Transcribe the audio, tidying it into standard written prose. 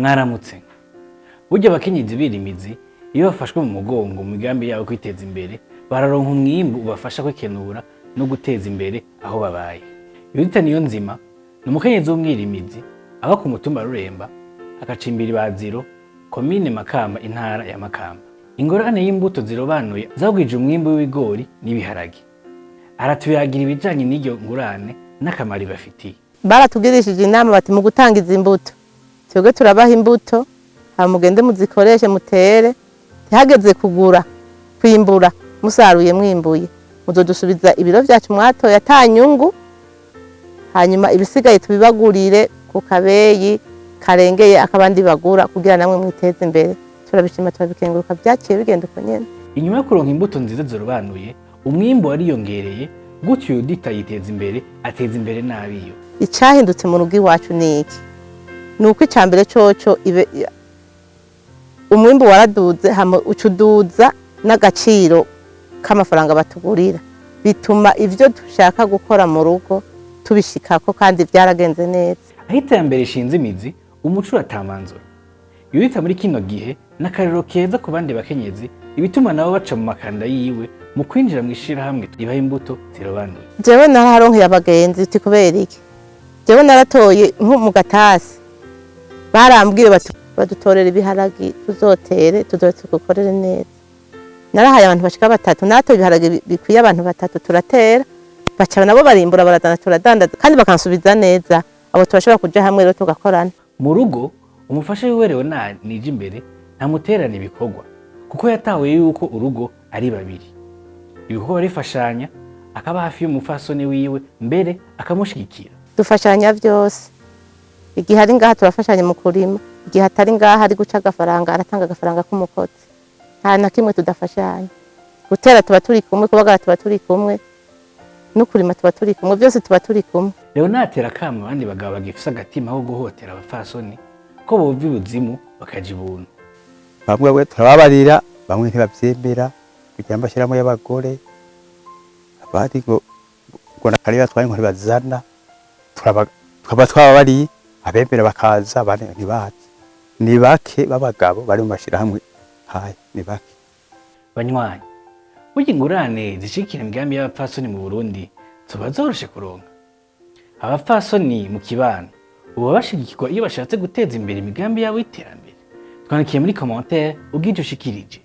Mwaramutse. Burya abakenyezi birimizi, iyo bafashwe mu mugongo mu migambi yabo kwiteza imbere, bararonka umwimbu ubafasha kwikenura no guteza imbere aho babaye. Yudita Niyonzima ni umukenyezi w'umwirimizi aba ku mutumba Ruremba, agacimbira Ibaziro, komine Makamba, intara ya Makamba. Ingorane y'imbuto zirobanuye zagwije umwimbu w'ibigori n'ibiharage. Aratuyagira ibijanye n'iryo ngurane n'akamaro ibafitiye. Baratugirishije inama bati: "Mu gutanga izi mbuto, twebwe turabaha imbuto, hama mugende muzikoreshe, mutere. Ntihageze kugura, kwimbura, musaruye, mwimbuye, muzodusubiza ibiro vyacu mwatoye ata nyungu, hanyuma ibisigaye tubibagurire ku kabeyi karengeye akabandi bagura, kugira namwe mwiteze imbere." Turabishima, turabikenguruka, vyaciye bigenda uko nyene. Inyuma yo kuronka imbuto nziza zirobanuye, umwimbu wariyongereye, gutyo Yudita yiteza imbere, ateza imbere n'abiyo. Icahindutse mu rugo iwacu ni iki? Ni uko icya mbere coco ibe umwimbu waraduze, hama uca uduza n'agaciro k'amafaranga batugurira, bituma ivyo dushaka gukora mu rugo tubishikako, kandi vyaragenze neza. Aho iterambere rishinze imizi, umuco uratamanzura. Yudita muri kino gihe n'akarero keza ku bandi bakenyezi, ibituma nabo baca mu makanda yiwe mu kwinjira mu ishirahamwe ribaha imbuto zirobanuye. Jewe naraharonkeye abagenzi. Uti kubera iki? Jewe naratoye nko mu gatasi, barambwiye bati: "Badutorera ibiharagi tuzotere, tuzoze tugukorere neza." Narahaye abantu bashika batatu, naratoye ibiharagi bikwiye abantu batatu, turatera, baca nabo barimbura, barazana, turadandaza, kandi bakansubiza neza. Abo turashobora kuja hamwe rero tugakorana. Mu rugo, umufasha wiwe Leonard Nijimbere ntamuterana ibikorwa, kuko yatahuye yuko urugo ari babiri, ibikorwa barifashanya, akaba hafi y'umufasoni wiwe, mbere akamushigikira. Dufashanya vyose. Igihe ari ngaha turafashanya mu kurima, igihe atari ngaha ari guca agafaranga, aratanga agafaranga k'umukozi. Nta na kimwe tudafashanya. Gutera tuba turi kumwe, kubagara tuba turi kumwe, no kurima tuba turi kumwe, byose tuba turi kumwe. Leonard atera akamo abandi bagabo bagifise agatima ko guhotera abapfasoni ko bova ibuzimu bakaja ibuntu. Bamwe bamwe turababarira, bamwe ntibavyemera kugira ngo bashyiramo y'abagore, abandi ngo nakare batwaye ngo ntibazana. Tukaba twababariye, abemera bakaza, abandi ntibaze. Ni bake b'abagabo bari mu mashirahamwe nkaya, ni bake. Banywanyi, burya ingurane zishigikira imigambi y'abapfasoni mu Burundi zoba zoroshe kuronka? Abapfasoni mu kibano uba bashigikirwa iyo bashatse guteza imbere imigambi yabo y'iterambere? Twandikiye muri commentaire ubwije ushikirije.